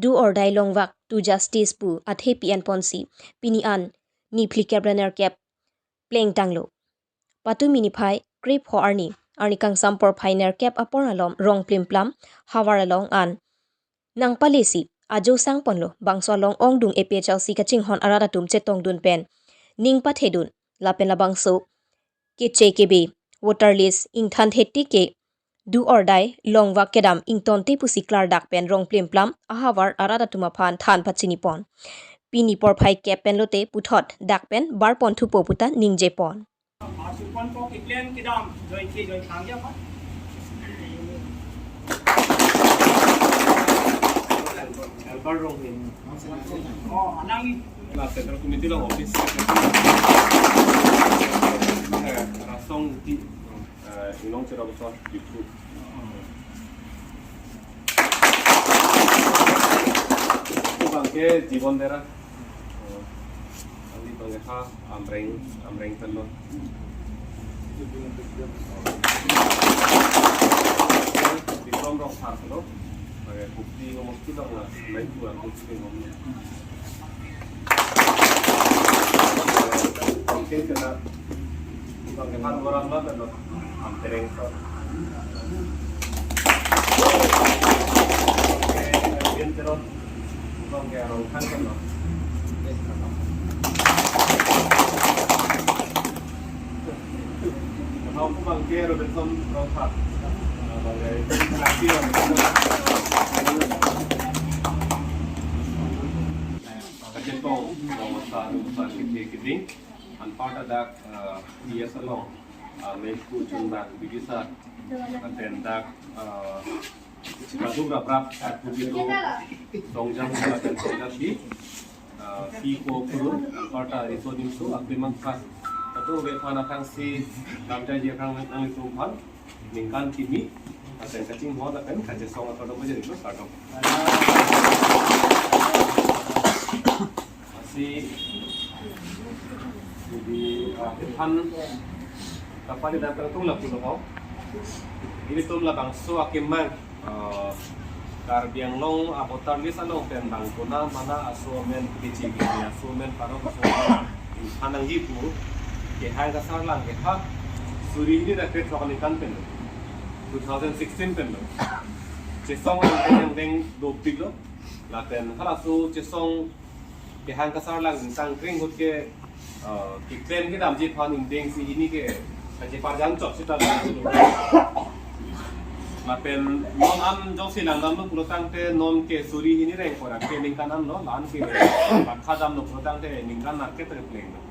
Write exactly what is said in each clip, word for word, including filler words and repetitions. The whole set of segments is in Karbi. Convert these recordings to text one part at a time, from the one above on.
Do or Die longvak to justice pu athe pi-en ponsi pini an niphli kep ra nerkep plengtanglo. Patumi niphai krepho arni, arni kangsam porphai nerkep apor alom rong plimplam havar along an nangpalesi ajo sangponlo bangso along ongdung A P H L C kachinghon arat atum chetongdun pen ning pathedun lapen labangso keche kebe voter list ingthan theti ke Do or Die longvak kedam ingtonte pusi klardak pen rong plimplam ahavar arat atum aphan than pachinipon. Pini porphai kep pen lote puthot dak pen barpon thupo puta ningjepon. Asupon ko keklang kedam, joike joi thangya pa. Helper rong hin. Oh, anang ni. La Central Committee long office. Eh, Rasong di, eh, Inglong Cherabusor, Diphu. Bangke Jibon Dera. Oh, andi bangke ha Amreng, Amreng Tenlo. Bikrom Rong Sar Tenlo. Bangke Bukti ngomong kita nggak main dua Bukti ngomong. Bangke kena bangke ha dua orang lah Tenlo. Amreng Sar. Bangke Bien Tenlo. Bangke Rongkhan Tenlo. Bangke Robinson Rongkhan. Bangke Laki Robinson. Kachetong, Rongkhan, Rongkhan, Kiti, Kiting. Anparta dak, eh, P S along, eh, Mengku Chundang, Bidisa, and then dak, eh, Kadung Raprap, Arpu Bidu, Dongjang, Dongjang Di, ah, Pi Ko Kuru, Parta Riso Nimso, Akli Mangkha. Kado ve phan athang si, lamjai je athang nang itu phan, ningkan kimi, asen kachinghon, asen kachesong, atau dong aja itu, kado. Asi, jadi, ah, phan, kapali datang tung lapu lo. Ilitum labangso akemang, ah, Karbi Anglong avoter list along pen bang kona mana aso amen kechi kechi aso amen parok aso amen ingthan nangji pu kehang kasarlang ke ha suri hini ra krethrok aningkan pen two thousand sixteen pen lo. Chesong angdeng angdeng dopik lo. Lapen halaso chesong kehang kasarlang ingtang kring hut ke, eh, keklem kedamji aphan ingdeng si hini ke kacheparjan chot sita lo. Lapen non an jongsi langdamlo pulo tangte non ke suri hini reng korak ke ningkan an lo, la-an ke pakha damlo pulo tangte ningkan market repleng lo.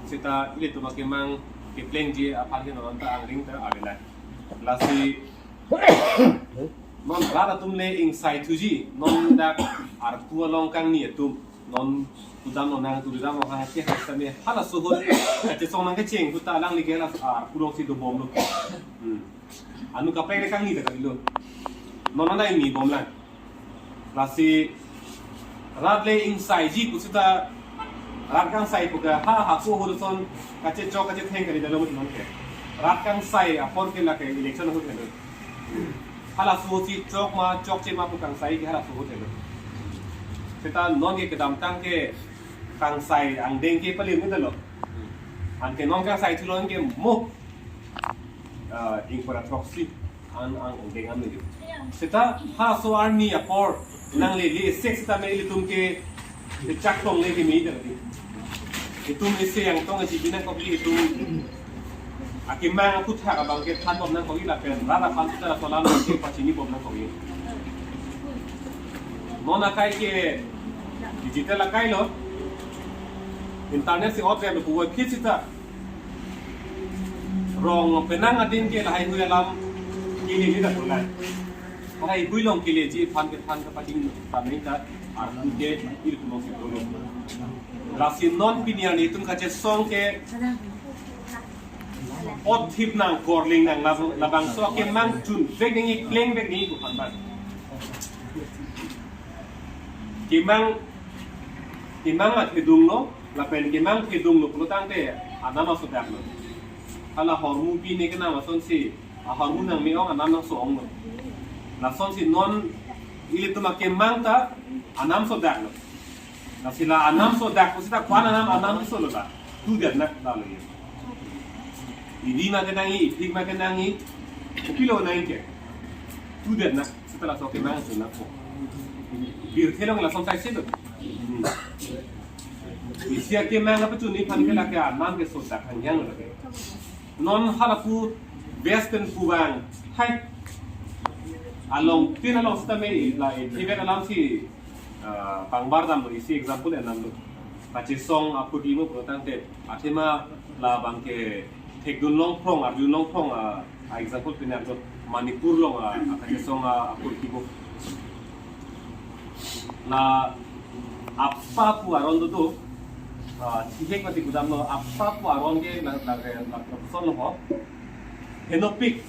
Sita ilitum akemang keplengji aphan ke non ta angring ta avela. Lasi non rat atum le ingsaithuji, non dak Arpu along kangni atum, non kudam lo nang tourism lo ha ke hasta me halaso ahut kachesong nangkecheng ahut ta alangli ke la Arpu alongsi dobomlo. Hmm. Anu kaprek le kangni ta kalilo. Non nang ingni bomlang. Lasi rat le ingsaiji pu sita rat kangsai pu ke ha hako ahut ason kachechok kachetheng kali dalo mati non ke. Rat kangsai apor ke lake election ahut ke lo. Halaso si chok ma chokche ma pu kangsai ke halaso ahut ke lo. Sita non ke kedamtang ke kangsai angdeng ke pali mati lo. Anke non kangsai thulon ke mo, ah, ingkoi ra throksi an ang angdeng an lo. Sita halaso arni apor nang le le sek sita me ilitum ke kechak tong le ke me ida di. Itum isi yang tong aji binang kopi itum akemang aphuthak abang ke than bom nangkok lapen rat aphan sita solam ke pachini bom nangkok. Non akai ke digital akai lo. Internet si off lo puwa phit sita. Rong penang adin ke lahai hui alam kili ni dak ulai. Lahai hui along kileji aphan ke aphan ke pachini ta me ta Arpu ke ilitum si dolo. Lasi non pini arni itum kachesong ke othip nang korling nang labang, labangso akemang chun vek nangji kleng vek nangji pu aphan ban. Kemang, kemang athedung lo, lapen kemang thedung lo pulo tangte anam aso dak lo. Hala hormu pi ne kenam asonsi ahormu nang me-ong anam nangso-ong lo. Lasonsi non Ilitum akemang ta anam sodak lo. Lasi la anam sodak pusita kwan anam anam solo la. Tu dia nak la lo ye. Idi ma kenangji, ipik ma kenangji. Kopilo nangji ke. Tu dia nak sita laso kemang so nak ko. Pirthe along lason sai silo. Hmm. Isi akemang apa tu ni phan ke lake anam ke sodak hang yang lake. Non halapu best pen puvang. Hai. Along tin along sitame la e thibet alam si, ah, pangbar dam lo isi example enam lo. Kachesong aphuti mo pulotangte. Athema labang ke thekdun longphrong, arjun longphrong, ah, ah, example pini arjun Manipur along, ah, ah, kachesong, ah, aphuti mo. La AFSPA pu aron do do. Ah, thihek mati gudam lo AFSPA pu aron ke la la la la son lo ho. Henopik.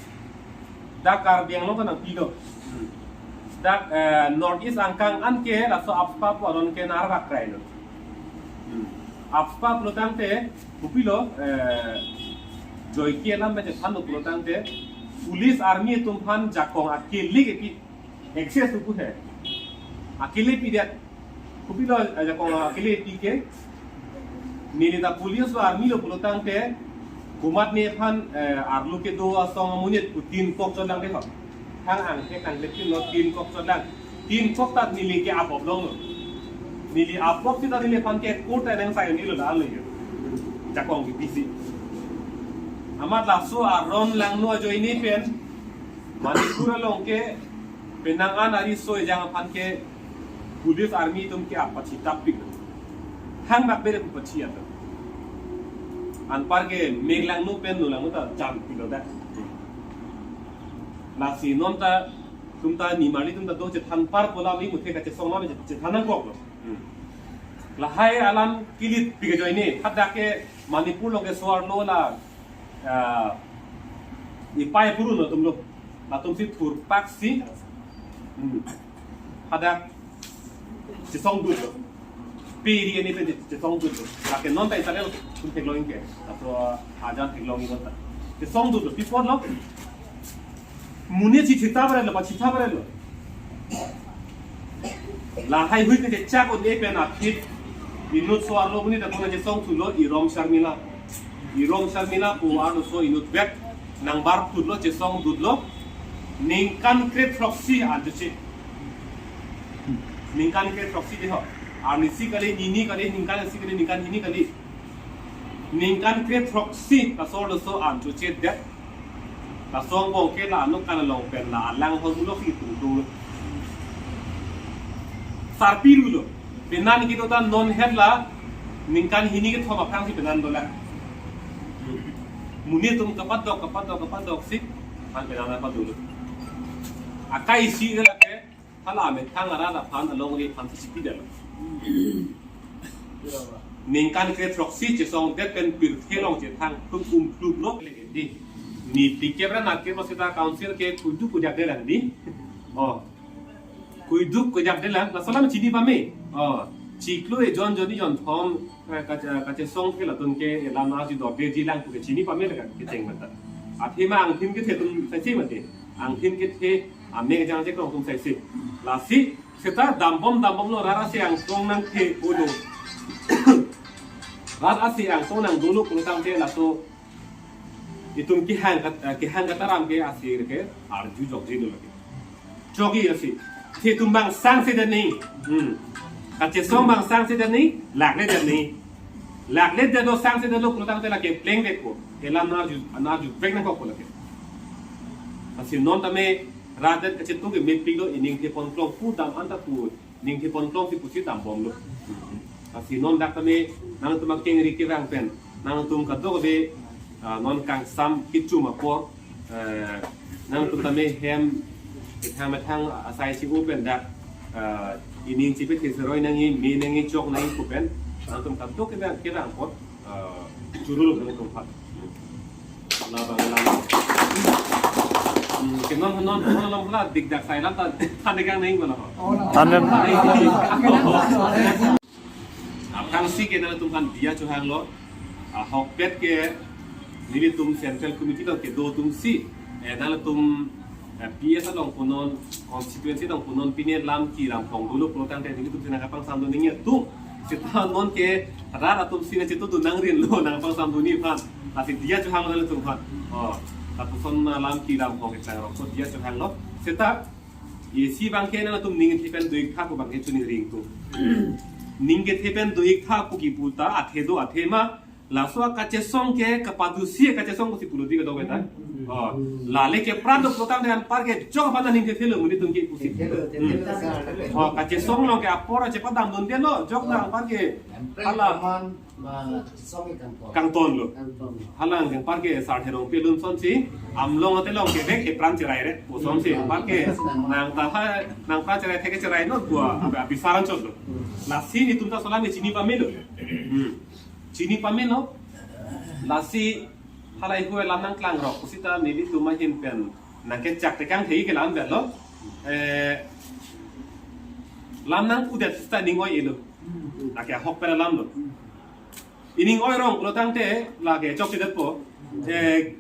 Dak Karbi Anglong ta nangpilo. Dak, eh, North East angkang an ke laso AFSPA pu aron ke nangvak krai lo. AFSPA pulotangte kopilo, eh, joike alam bejathan lo pulotangte police army atum aphan jakong akele kepi access tu he. Akele pidet. Kopilo ajakong akele pi ke. Neli ta police lo army lo pulotangte komatne aphan, eh, arlo kedo asong amonit pu tin kok chotlang de ho. Hang angthek angthek tin lo tin kok chotlang. Tin kok ta neli ke apop longlo. Neli apop sita neliphan ke court ta nang sai ni lo la lo ye. Jakong kepi si. Amat laso aron langno ajoine pen Manipur along ke penang an ari soi jang aphan ke police army atum ke apachitap pik. Hang bak bere pachi atum. Anpar ke mek langno pen no langno ta jam pilo dak. Lasi non ta tum ta nimarli tum ta do chethan par pola mi muthe kachesong ma chethan nangkok lo. Lahai alam kilit pik ajoine hadak ke Manipur along ke so-arlo la, ah, ipai puru no tum lo. Latum si thurpak si. Hmm. Hadak chesong dut lo. Piri ani pen chesong dut lo. Lake non ta Israel tum theklong ke. Atau ajan theklong non ta. Chesong dut lo. Pi apot lo. Monit si chita bare lo, pachita bare lo. Lahai hui ke chak un-e pen aphi. Inut so-arlo monit ta kona chesong thulo Irom Sharmila. Irom Sharmila pu arloso inutvet nangbar thurlo chesong dut lo. Ningkan kre throksi anchotche. Ningkan kre throksi de ho. Arnisi kali, nini kali, ningkan isi kali, ningkan hini kali. Ningkan kre throksi laso laso anchotche det. Laso angbong ke la anuk kan along pen la alang hon mulok si tung tung. Sarpi rulo. Penan kedo ta non het la ningkan hini kethom aphrang si penan dolang. Monit atum kapadok, kapadok, kapadok si. Han penan apa dulu. Akai isi ke lake hala amethang arat aphan alongri aphan si sipidam. Ningkan kre throksi chesong det pen pirthe along chethang tum tum tum lo. Di. Ni pikir na ke masita council ke kudu kudiak de lang di. Oh. Kuiduk kuidak de lang, laso alam chini pame. Oh, chiklo ejon jonni jonthom, eh, kache-, kachesong ke latum ke elam arju dorde ji lang pu ke chini pame le kecheng mata. Athema angthin kethe atum saise mati. Angthin kethe amek jangje krong atum saise. Lasi seta dambom dambom lo rat asi angtong nangthe olo. Rat asi angtong nangdolo pulotangte laso itum kehang kat-, eh, kehang kataram ke asi ke arju jokji dolo ke. Jokji asi. Te itum bang sangse det ni. Hmm. Kachesong bang sangse det ni, lakle det ni. Lakle det do sangse det lo pulotangte lake plengvek ko. Elam nang arju, nang arjuvek nangkok ko lake. Lasi non tame rat det kachetu ke mepik lo, ining thepon klong pu dam anta pu. Ning thepon klong si pusi dambom lo. Lasi non dak tame nangtum akengri kevang pen nangtum kadokave, ah, non kangsam kechum apor, eh, nangtum tame hem kethang methang asai si open dak, ah, ining si pethe seroi nangji, me nangji, chok nangji pu pen nangtum kadokave kevang apot, ah, churul nangtum aphan. Labang, labang. Hmm, ke non, non, non, non, la, dik dak sai lam ta, than degang neng mana ho? Than degang. Aphrangsi ke nangtum aphan diya chohanglo, ahokpet ke nelitum Central Committee along kedo atum si, eh, nangtum Eh, P S along punon, constituency along punon pine Lamki Ramphong dolo pulo tangte nelitum si nangkapangsamdun ningje atum. Seta non ke rat atum si nangchetongdun nangrinlo nangpangsamdunji aphan. Lasi diya chohanglo nelitum aphan. Oh, lapuson na Lamki Ramphong keklang rok so diya chohanglo. Seta isi abangke nangtum ning kethe pen do-ik tha pu abangke choningri ingtung. Ning kethe pen do-ik tha pu kipu ta athe do athe ma, laso akachesong ke kapadusi akachesong pusi pulo di kadokave ta. Oh, lale ke pran do pulo tangte anpar ke jok bana ning kethelo muni tum ke pusi. Kethelo, kethelo, sir. Oh, kachesong along ke apor chepadamdundelo, jok ta anpar ke hala. Kangton. Kangtonlo. Kangton. Hala anpar ke sar therong pelun sonsi, amlong ate long ke bek epran cherai re, pu sonsi, anpar ke nang ta ha, nang pran cherai thek cherai non pu, abi, abi saran chotlo. Lasi nelitum ta laso alam ke chini pamelo. Hmm. Chini pamelo. Lasi halahei hu alam nangklang rok, pusita nelitum ahin pen nangkechak tekang thei ke lam detlo. Eh, lam nangpudet sita ning oi-elo. Lake ahok pen alamlo. Ining oi rong pulo tangte lake chokchedetpo. Eh,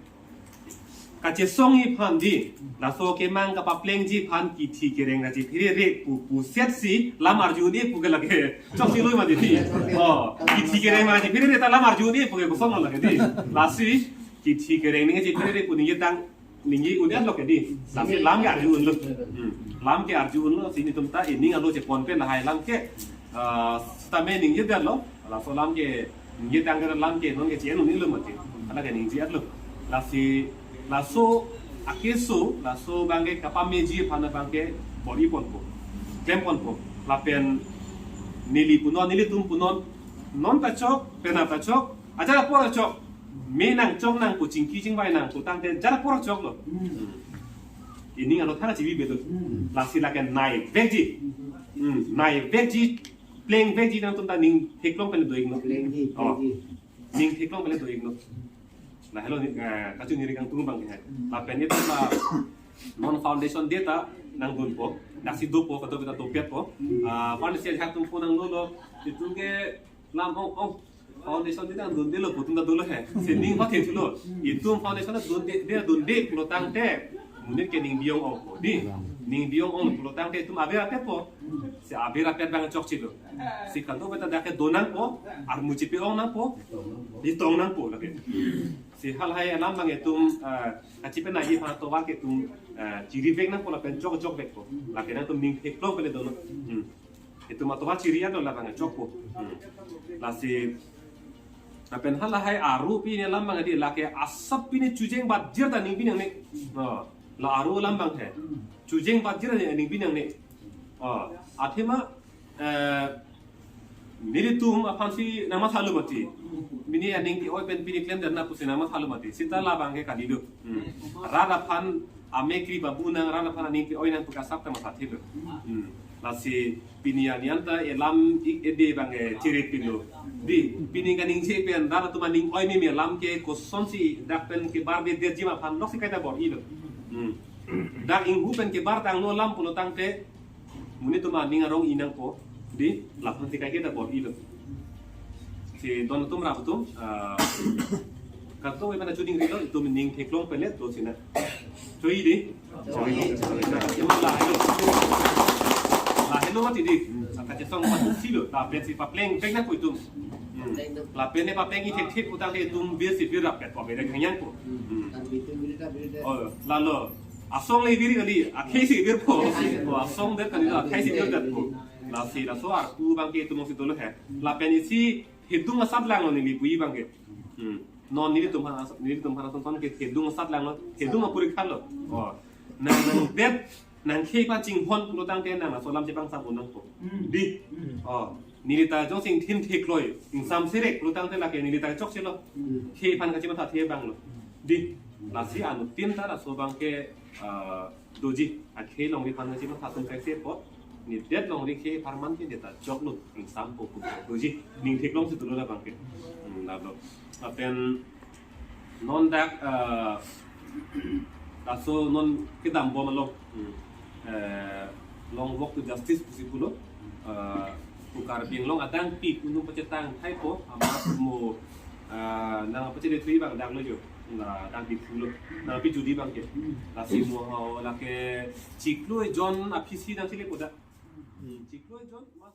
kachesongji aphan di, laso kemang kapaplengji aphan kithi kereng ra chephere re pu, pusetsi lam arju un-e pu ke lake chokchelo mati di. Oh, kithi kereng ra chephere re ta lam arju un-e pu ke kosonlo lake di. Lasi kithi kereng ningje chephere re pu ningje tang ningje un-etlo ke di. Lasi lam ke arju unlo. Hmm. Lam ke arju unlo, si nelitum ta ining alo chepon pen lahai alam ke, ah, sitame ningjedetlo. Laso alam ke ningje tangte lam ke non ke che-en un-elo mati. Hala ke ningjedetlo. Lasi laso akeso, laso abangke kapameji aphan abangke bor-i ponpo. Klem ponpo. Lapen neli punon, nelitum punon, non ta chok, penap ta chok, ajat apor ta chok. Me nangchok nangpo, chingki chingvai nangpo tangte ajat apor choklo. Hmm. Ining alo thana chibi bedo. Hmm. Lasi lake nai vekji. Hmm, nai vekji, pleng vekji nangtum ta ning theklong pen do-iknon. Plengji, oh, plengji. Ning theklong pen do-iknon. Lahelo ni, eh, kachoningri kangtung abangke. Hmm. Lapen itum ta non foundation day ta nangdunpo. Daksi dopo, kadokave ta dopetpo. Hmm. Ah, foundation day atum pon nanglolo. Itum ke lam ong ong. Foundation day nangdundelo pu atum ta dolo he. Si ning pathe thulo. Itum foundation day dunde, day dunde pulo tangte monit ke ning biyong ongpo di. Ning biyong ong pulo tangte itum aber apetpo. Si aber apet abang chokchelo. Si kadokave ta dak kedo nangpo, armu chepe-ong nangpo, itong nangpo lake. Si halahei alam abang itum, eh, kachepenangji aphan atovar ke itum, eh, chiri vek nangpo lapen chok chok vekpo. Lake nangtum ning theklong pen donon. Hmm. Itum atovar chiri-etlo labang chokpo. Hmm. Lasi lapen halahei aru pine alam abang di lake asap pine chojeng batjir ta ning binong ne. Oh, la aru alam abang he. Chojeng batjir ta ning binong ne. Oh, athema, eh, nelitum aphansi nangmathalo mati. Pine aning ke-oi pen pine klemdetna pusi nangmathalo mati. Sita labang ke kalilo. Hmm. Rat aphan amekri babu nang, rat aphan aning ke-oi nang pu ke asap ta mathathelo. Hmm. Lasi pine arni-an ta elam ik ede abang, eh, chiripinlo. Di, pine kaningje pen rat atum aning oi meme alam ke kosonsi dak pen kebarvedetji ma aphan noksi kaita bor-ilo. Hmm. Dak inghu pen kebar tanglo alam pulo tangte monit atum aning arong-i nangpo. Di, laphan si kaike ta bor-ilo. Si don atum rap atum, ah, kadokave pen choningrilo, itum ning theklong pen le do sina. Choi di. Choi. Choi. Lahelo. Lahelo mati di. Kachesong patusilo. Lapen si papleng vek nangpo itum. Hmm. Lapen ne paplengji thekthek pu tangte itum bir si bir rapetpo, bir khangyangpo. Hmm. Oh, lalo. Asong le bir kali, akhei si birpo. Oh, asong det kali, akhei si birdetpo. Lasi laso arpu abangke itum si dolo he. Lapen isi hidung asat langlo neli puji abangke. Hmm. Non nelitum aphan as-, nelitum aphan ason son ke hidung asat langlo, hidung apuri khanlo. Oh. Nang nangdet, nangkhei aphan chinghon pulo tangte nang laso alam chepangsap un nangpo. Hmm. Di. Hmm. Oh. Neli ta jongsi ingthin thekloi, ingsam serek pulo tangte lake neli ta chokchelo. Hmm. Khei aphan kachemathathe abanglo. Di. Lasi anuttin ta laso abangke, ah, doji, akhei longri aphan kachematha atum kaise apot, nedet longri khei apharman ke neta choklo, ingsampo pu doji, ning theklongsi dolo labangke. Hmm, lalo. Lapen non dak, eh, laso non kedambom along, hmm, eh, long walk to justice pusi pulo, eh, pu Karbi Anglong adang pi kunung pachetang thaipo, amat mo, eh, nangpachethe thuji abang daklo jo. La dak Diphu lo. Na pi judi bang ke. Lasi mo ho lake chiklo ejon aphisi nangchele po da. Hmm, chiklo ejon mas